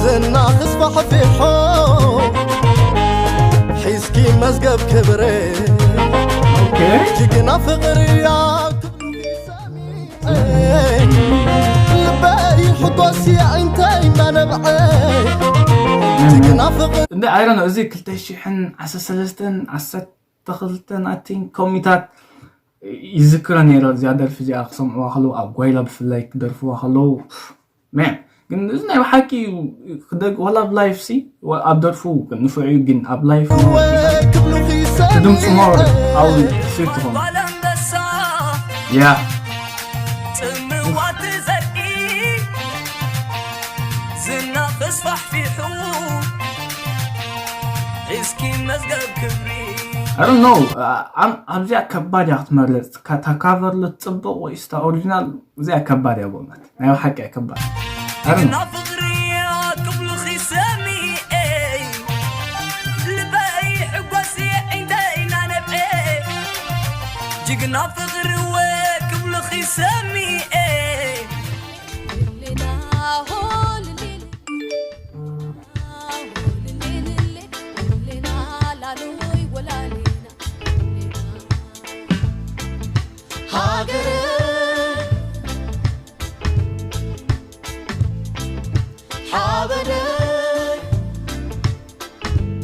ዝና ክስፋሕፊሖ ሒዝኪ መዝገብ ክብረ ጅግና ፍቕሪ እያ ክብሉ ሰሚዐ ልበይ ሕጎስ እያ እንታይ እናነብዐ ጅግና ፍቕሪ እንደ I don't know እዚ ክልተ ሽሕን ዓሰርተ ሰለስተን ዓሰርተ ክልተን ኣቲን ኮሚታት ይዝክረ ነይረ። እዚኣ ደርፊ እዚኣ ክሰምዕዋ ከለዉ ኣብ ጓይላ ብፍላይ ክደርፍዋ ከለዉ man ግን እዚ ናይ ብሓቂ ክደግ ዋላ ኣብ ላይፍ ሲ ኣብ ደርፉ ንፉዕ እዩ ግን ኣብ ላይፍ ክብሉኺ ድምፁ more ሰሚዐ ኣው ስዊት ትኾኑ ባላንበሳ ያ ጽምዋ ትዘርኢ ዝና ተስፋሕፊሑ እስኪ መዝገብ ክብሪ I don't know ኣብዚኣ ከባድ እያ ክትመርፅ እታ ካቨር ልትፅብቕ ወይ ስታ ኦሪጂናል እዚኣ ከባድ እያ በእውነት ናይ ሓቂ እያ ከባድ I don't know ጅግና ፍቕሪ ክብሉኺ ሰሚኤ ልበይ ሕጎሲ ዒንተይ ናነብዐ ጅግና ፍቕሪ ወ ክብሉኺ ሰሚኤ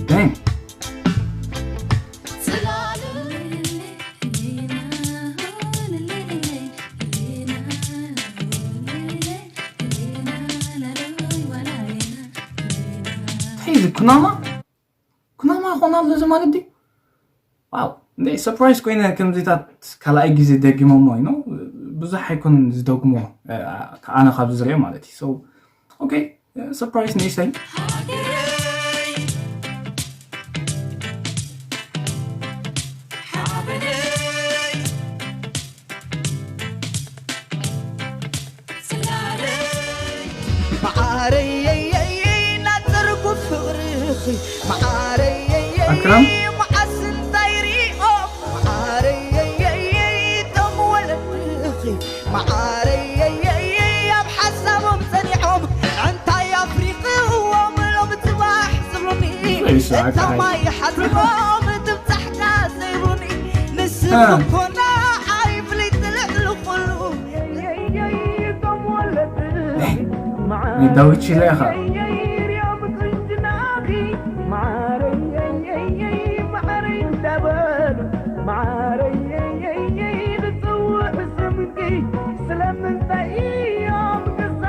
Dang. እንታይ እዚ ኩናማ ኩናማ ይኾን ኣሎ እዚ ማለት ድዩ ዋው እንደ ሰርፕራይዝ ኮይነ ከምዚታት ካልኣይ ግዜ ደጊሞሞ ይኖ ብዙሕ ኣይኮንን ዝደግሞ ኣነ ካብ ዝዝሪኦ ማለት እዩ so okay ሰርፕራይዝ ንእሽተይ መዓረየየየ ናተርጉ ፍቕርኺ መዓረየየየ ኣክራም? መዓስ እንታይ ሪኦም መዓረየየየ ቶም ወለድኺ መዓረየየየ ኣብ ሓሳቦም ጸኒዖም እንታይ ኣፍሪቕዎም ሎም ጽባሕ ዝብሉኒ ይስማዕካ። እታ ማይ ሓሲቦም ትብጻሕካ ዘይብሉኒ ንስኺ እ። ኮና ኣይፍልይ ትልዕሉ ኩሉ ናይ ዳዊት ሺላ ኢኻ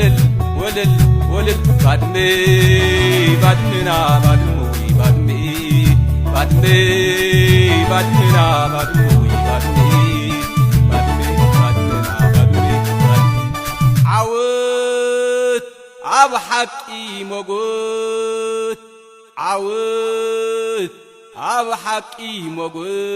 ወለል ወለል ወለል ባድመ ባድመና ባድመ ወይ ባድመ ባድመ ባድመና ባድመ ወይ ባድመ ባድመ ባድመና ባድመ ባድመ ዓወት ኣብ ሓቂ ሞጎት ዓወት ኣብ ሓቂ ሞጎት